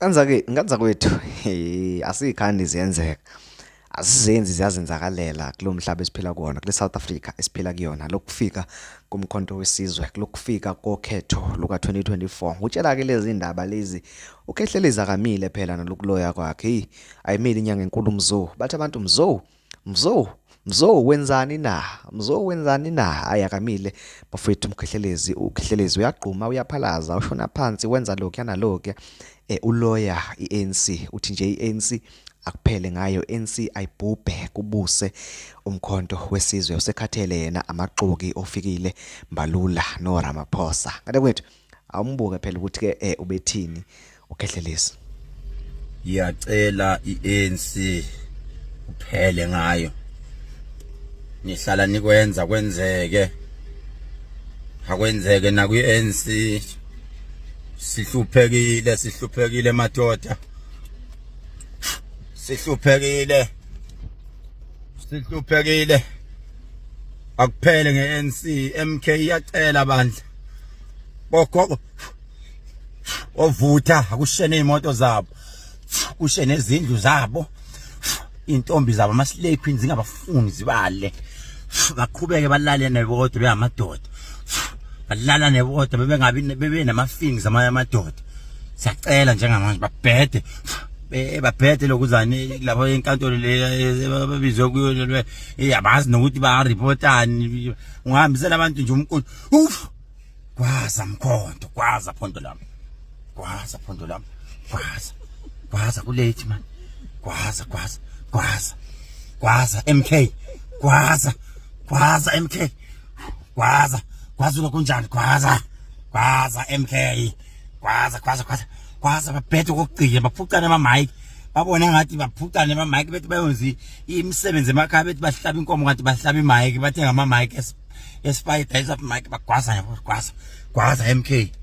Kanza-ke nganza kwethu asiyikhandi ziyenzeka. Asizenzi ziyazenzakalela kulo mhlaba esiphila kuwona, kule South Africa esiphila kuyona. Lokufika komkhonto wesizwe, lokufika kokhetho luka-2024. Ngutshela-ke lezi ndaba lezi, uKhehlelezi akamile phela nalokuloya kwakhe. Hey, ayimile inyanga enkulu Mzo. Bathi abantu Mzo, Mzo, Mzo wenzani na? Mzo wenzani na? Hayi akamile bafowethu uMkhehlelezi, uKhehlelezi uyagquma uyaphalaza ushona phansi wenza lokhuya nalokhuya. Eh uloya iANC uthi nje iANC akuphele ngayo ANC ayibhubhe kubuse umkhonto wesizwe usekhathele yena amaxoki ofikile Mbalula no Ramaphosa. Kanti kwethu awumbuke phela ukuthi ke eh, ubethini uKhehlelezi. Ngiyacela iANC uphele ngayo. Nihlala nikwenza kwenzeke. Akwenzeke na kwiANC. Sihluphekile, sihluphekile madoda. Sihluphekile. Sihluphekile. Akuphele ngeANC, MK iyacela bandla. Bogogo ovutha akushene imoto zabo kushe nezindlu zabo intombi zabo ama slay queens zingabafuni zibale baqhubeke balale nebodwa bengamadoda balala nebodwa bebengabi bebe nama feelings amanye amadoda siyacela njengamanje babhede babhede lokuzani lapho enkantolo le babizwe kuyo abazi nokuthi ba reportani ungahambisela abantu nje umqulu uf gwaza mkhonto gwaza phondo lami gwaza phondo lami gwaza gwaza kulate man gwaza gwaza gwaza gwaza MK gwaza gwaza MK gwaza gwaza kunjani gwaza gwaza MK gwaza gwaza gwaza gwaza babhede kokugcina baphucane ama mic babone ngathi baphucane ama mic bethi bayonza imisebenzi emakhaya bethi bahlaba inkomo kanti bahlaba imic bathenga ama mic espider isap mic bagwaza yabo gwaza gwaza MK.